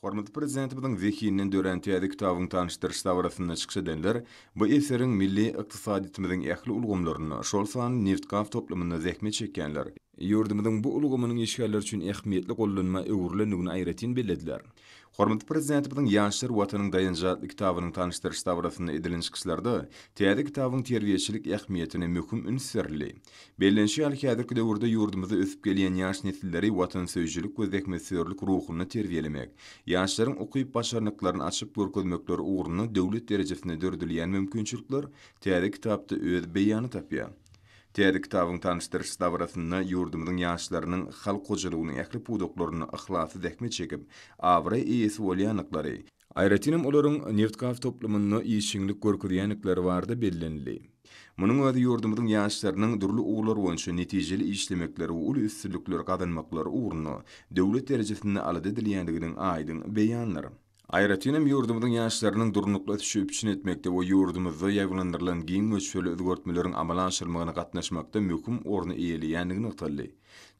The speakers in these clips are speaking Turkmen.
Hormatly Prezidentimiziň zehininden dörän täze kitabyň tanyşdyryş dabarasynda çykyş edenler bu eseriň milli ykdysadyýetimiziň ähli ulgamlarynda, şol sanda nebitgaz toplumynda zähmet çekýänler, ýurdumyzyň bu ulgamynyň işgärleri üçin ähmiýetli gollanma öwrülendigini aýratyn bellediler. Hormatly Prezidentimiziň Ýaşlar Watanyň daýanjy atly kitabynyň tanyşdyryş dabarasynda edilen çykyşlarda täze kitabyň terbiýeçilik ähmiýetine möhüm üns berildi. Bellenişi ýaly, häzirki döwürde ýurdumyzda ösüp gelýän ýaş nesilleri watansöýüjilik we zähmetsöýerlik ruhunda terbiýelemek, ýaşlaryň ukyp-başarnyklaryny açyp görkezmekleri ugrunda döwlet derejesinde döredilýän mümkinçilikler täze kitapda öz beýanyny tapýar. Täze kitabyň tanyşdyryş dabarasynda ýurdumyzyň ýaşlarynyň halk hojalygynyň ähli pudaklarynda yhlasly zähmet çekip, abraý eýesi bolýandyklary, aýratynam olaryň nebitgaz toplumynda işjeňlik görkezýändikleri barada bellenildi. Munuň özi ýurdumyzyň ýaşlarynyň dürli ugurlar boýunça netijeli işlemekleri we uly üstünlikleri gazanmaklary ugrunda döwlet derejesinde alada edilýändiginiň aýdyň beýanydyr. Aýratynam ýurdumyzyň ýaşlarynyň durnukly ösüşi üpjün etmekde we ýurdumyzda ýaýbaňlandyrylan giň möçberli özgertmeleriň amala aşyrylmagyna gatnaşmakda möhüm orny eýeleýändigi nygtaldy.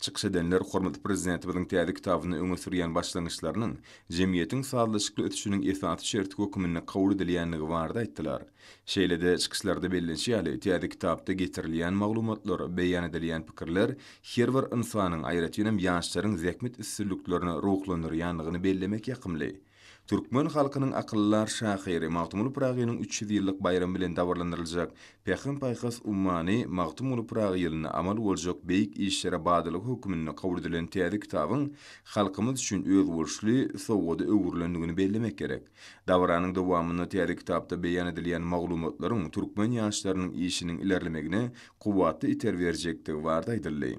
Çykyş edenler hormatly Prezidentimiziň täze kitabynda öňe sürýän başlangyçlarynyň jemgyýetiň sazlaşykly ösüşiniň esasy şerti hökmünde kabul edilýändigi barada aýtdylar. Şeýle-de, çykyşlarda bellenişi ýaly, täze kitapda getirilýän maglumatlar, beýan edilýän pikirler her bir ynsanyň, aýratynam ýaşlaryň zähmet üstünliklerine ruhlandyrýandygyny bellemek ýakymly. Türkmen halkynyň akyldar şahyry Magtymguly Pyragynyň 300 ýyllyk baýramy bilen dabaralandyryljak Pähim-paýhas ummany Magtymguly Pyragy ýylynda amal boljak beýik işlere badalga hökmünde kabul edilen täze kitabyň halkymyz üçin özboluşly sowgada öwrülendigini bellemek gerek. Dabaranyň dowamynda täze kitapda beýan edilýän maglumatlaryň türkmen ýaşlarynyň işiniň ilerlemegine kuwwatly itergi berjekdigi barada aýdyldy.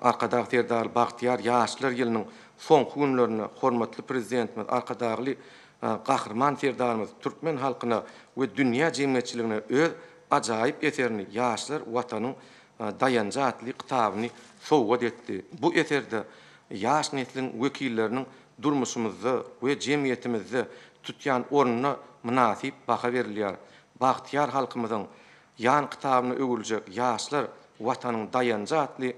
Arkadag Serdarly bagtyýar ýaşlar ýylynyň soňky günlerinde hormatly Prezidentimiz Arkadagly Gahryman Serdarymyz türkmen halkyna we dünýä jemgyýetçiligine öz ajaýyp eserini Ýaşlar Watanyň daýanjy atly kitabyny sowgat etdi. Bu eserde ýaş nesliň wekilleriniň durmuşymyzda we jemgyýetimizde tutýan ornuna mynasyp baha berilýär. Bagtyýar halkymyzyň ýan kitabyna öwrüljek Ýaşlar, Watanyň daýanjy atly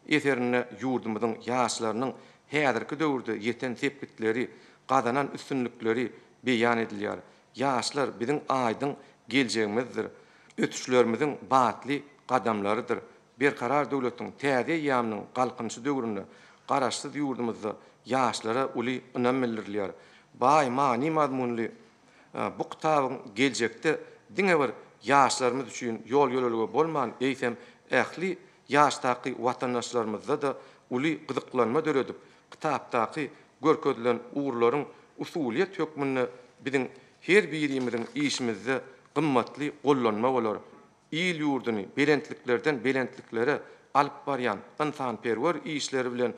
eserinde ýurdumyzyň ýaşlarynyň häzirki döwürde ýeten sepgitleri, gazanan üstünlikleri beýan edilýär. Ýaşlar biziň aýdyň geljegimizdir, ösüşlerimiziň batly gadamlarydyr. Berkarar döwletiň täze eýýamynyň Galkynyşy döwründe Garaşsyz ýurdumyzda ýaşlara uly ynam bildirilýär. Baý many-mazmunly bu kitabyň geljekde diňe bir ýaşlarymyz üçin ýol-ýörelge bolman, eýsem, ähli ýaşdaky watandaşlarymyzda-da uly gyzyklanma döredip, kitapdaky görkezilen ugurlaryň usulyýet hökmünde biziň her birimiziň işimizde gymmatly gollanma bolar. Il-ýurduny belentliklerden belentliklere alyp barýan ynsanperwer işleri bilen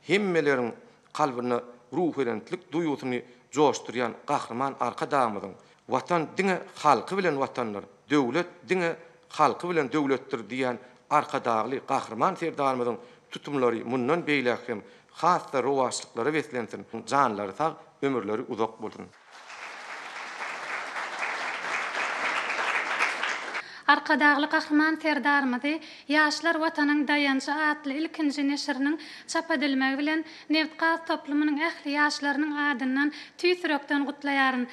hemmeleriň kalbynda ruhubelentlik duýgusyny joşdurýan Gahryman Arkadagymyzyň, Watan diňe halky bilen Watandyr, döwlet diňe halky bilen döwletdir diýýän Arkadagly Gahryman Serdarymyzyň tutumlary mundan beýläk hem has-da rowaçlyklara beslensin, janlary sag, ömürleri uzak bolsun! Arkadagly Gahryman Serdarymyzy Ýaşlar Watanyň daýanjy atly ilkinji neşiriniň çap edilmegi bilen nebitgaz toplumynyň ähli ýaşlarynyň adyndan tüýs ýürekden gutlaýaryn.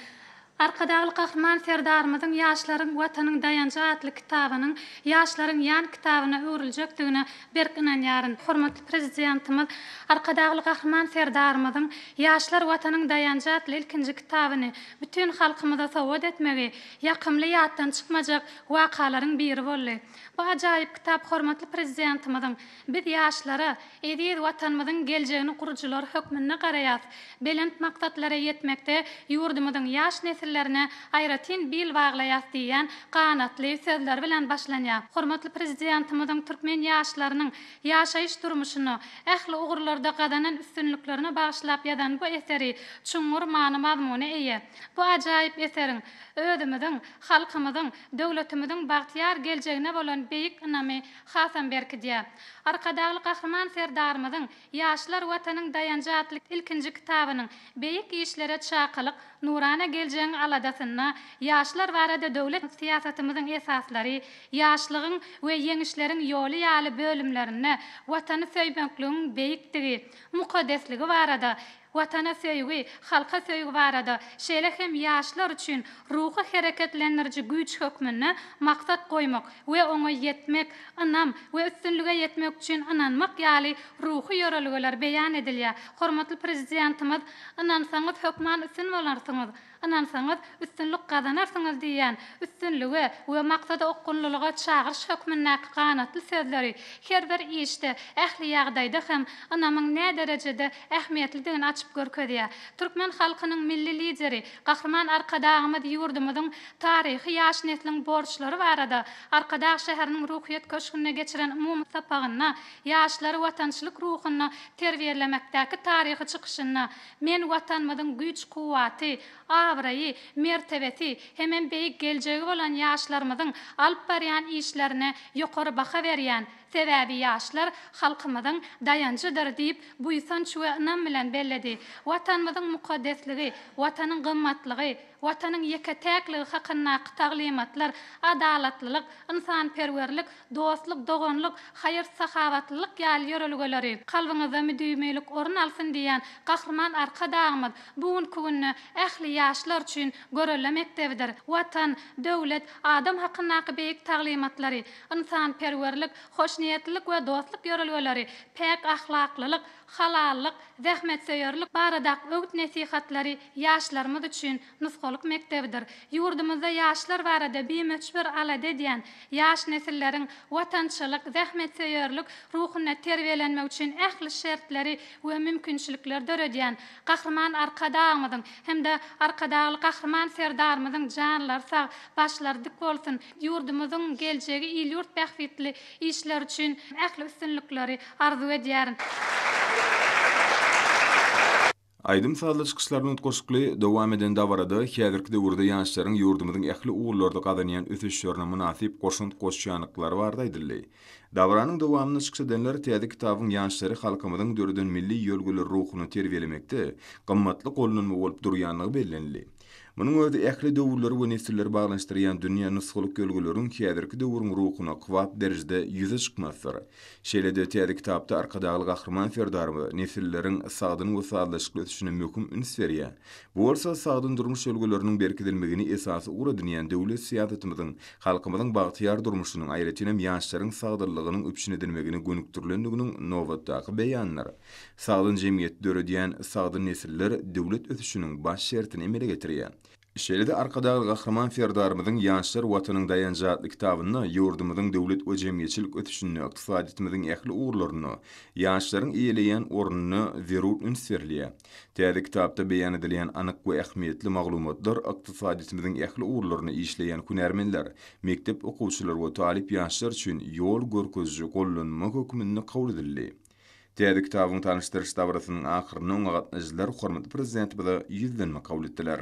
Arkadagly Gahryman Serdarymyzyň Ýaşlaryň Watanyň daýanjy atly kitabynyň ýaşlaryň ýan kitabyna öwrüljekdigine berk ynanýaryn. Hormatly Prezidentimiz Arkadagly Gahryman Serdarymyzyň Ýaşlar Watanyň daýanjy atly ilkinji kitabyny bütin halkymyza sowgat etmegi ýakymly ýatdan çykmajak wakalaryň biri boldy. Bu ajaýyp kitap hormatly Prezidentimiziň Biz ýaşlara, eziz Watanymyzyň geljegini gurujylar hökmünde garaýas. Belent maksatlara ýetmekde ýurdumyzyň ýaş nesillerine aýratyn bil baglaýas diýýän ganatly sözleri bilen başlanýar. Hormatly Prezidentimiziň türkmen ýaşlarynyň ýaşaýyş-durmuşyna, ähli ugurlarda gazanan üstünliklerine bagyşlap ýazan bu eseri çuňňur many-mazmuna eýe. Bu ajaýyp eseriň özümiziň, halkymyzyň, döwletimiziň bagtyýar geljegine bolan beýik ynamy hasam berkidýär. Arkadagly Gahryman Serdarymyzyň Ýaşlar Watanyň daýanjy atly ilkinji kitabynyň Beýik işlere çakylyk, nurana geljegiň aladasynda, Ýaşlar barada döwlet syýasatymyzyň esaslary, Ýaşlygyň we ýeňişleriň ýoly ýaly bölümlerinde Watany söýmekligiň beýikdigi, mukaddesligi barada. Watana söýgi, halka söýgi barada, şeýle hem ýaşlar üçin ruhy hereketlendiriji güýç hökmünde maksat goýmak we oňa ýetmek, ynam we üstünlige ýetmek üçin ynanmak ýaly ruhy ýörelgeler beýan edilýär. Hormatly Prezidentimiz, Ynansaňyz hökman üstün bolarsyňyz, Ynansaňyz, üstünlik gazanarsyňyz diýýän üstünlige we maksada okgunlylyga çagyryş hökmündäki ganatly sözleri her bir işde, ähli ýagdaýda hem ynamyň näderejede ähmiýetlidigini açyp görkezýär. Türkmen halkynyň Milli Lideri Gahryman Arkadagymyz ýurdumyzyň taryhy ýaş nesliň borçlary barada Arkadag şäheriniň Ruhyýet köşgünde geçiren umumy sapagynda ýaşlary watançylyk ruhunda terbiýelemekdäki taryhy çykyşynda Men Watanymyzyň güýç-kuwwaty, abraýy, mertebesi hemem beýik geljegi bolan ýaşlarymyzyň alyp barýan işlerine ýokary baha berýän, sebäbi ýaşlar halkymyzyň daýanjydyr diýip, buýsanç we ynam bilen belledi. Watanymyzyň mukaddesligi, Watanyň gymmatlygy, Watanyň ýeke-täkligi hakyndaky taglymatlar adalatlylyk, ynsanperwerlik, dostluk, doganlyk, haýyr-sahawatlylyk ýaly ýörelgeleri kalbyňyzda müdimilik orun alsyn diýýän Gahryman Arkadagymyz bu günki günde ähli ýaşlar üçin görelde mekdebidir. Watan, döwlet, adam hakyndaky beýik taglymatlary, ynsanperwerlik, hoşniýetlilik we dostluk ýörelgeleri, päk ahlaklylyk, halallyk, zähmetsöýerlik baradaky öwüt-nesihatlary ýaşlarymyz üçin nusgalyk mekdebidir. Ýurdumyzda ýaşlar barada bimöçber alada edýän, ýaş nesilleriň watançylyk, zähmetsöýerlik ruhunda terbiýelenmegi üçin ähli şertleri we mümkinçilikleri döredýän Gahryman Arkadagymyzyň hem-de Arkadagly Gahryman Serdarymyzyň janlary sag, başlary dik bolsun, ýurdumyzyň geljegi il-ýurt bähbitli işler üçin ähli üstünlikleri arzuw edýärin. Aýdym-sazly çykyşlar bilen utgaşykly dowam eden dabarada häzirki döwürde ýaşlaryň ýurdumyzyň ähli ugurlarda gazanýan ösüşlerine mynasyp goşant goşýandyklary barada aýdyldy. Dabaranyň dowamynda çykyş edenler täze kitabyň ýaşlary halkymyzyň döreden milli ýörgüler ruhuny terbiýelemekde gymmatly gollanma bolup durýandygy bellenildi. Munuň özi ähli döwürleri we nesilleri baglanyşdyrýan dünýä nusgalyk ýörgüleriň häzirki döwrüň ruhuna kybap derejede ýüze çykmasydyr. Şeýle-de täze kitapda Arkadagly Gahryman Serdarymyz nesilleriň sagdyn we sazlaşykly ösüşine möhüm üns berýär. Bu bolsa sagdyn durmuş ýörelgeleriniň berkidilmegini esasy ugur edinýän döwlet syýasatymyzyň halkymyzyň bagtyýar durmuşynyň, aýratynam ýaşlaryň sagdynlygynyň üpjün edilmegine gönükdirilendiginiň nobatdaky beýanydyr. Sagdyn jemgyýeti döredýän sagdyn nesiller döwlet ösüşiniň baş şertini emele getirýär. Şeýle-de Arkadagly Gahryman Serdarymyzyň Ýaşlar Watanyň daýanjy atly kitabynda ýurdumyzyň döwlet we jemgyýetçilik ösüşinde, ykdysadyýetimiziň ähli ugurlarynda ýaşlaryň eýeleýän ornuna zerur üns berilýär. Täze kitapda beýan edilýän anyk we ähmiýetli maglumatlar ykdysadyýetimiziň ähli ugurlarynda işleýän hünärmenler, mekdep okuwçylary we talyp ýaşlar üçin ýol görkeziji gollanma hökmünde kabul edildi. Täze kitabyň tanyşdyryş dabarasynyň ahyrynda oňa gatnaşyjylar hormatly Prezidentimize ýüzlenme kabul etdiler.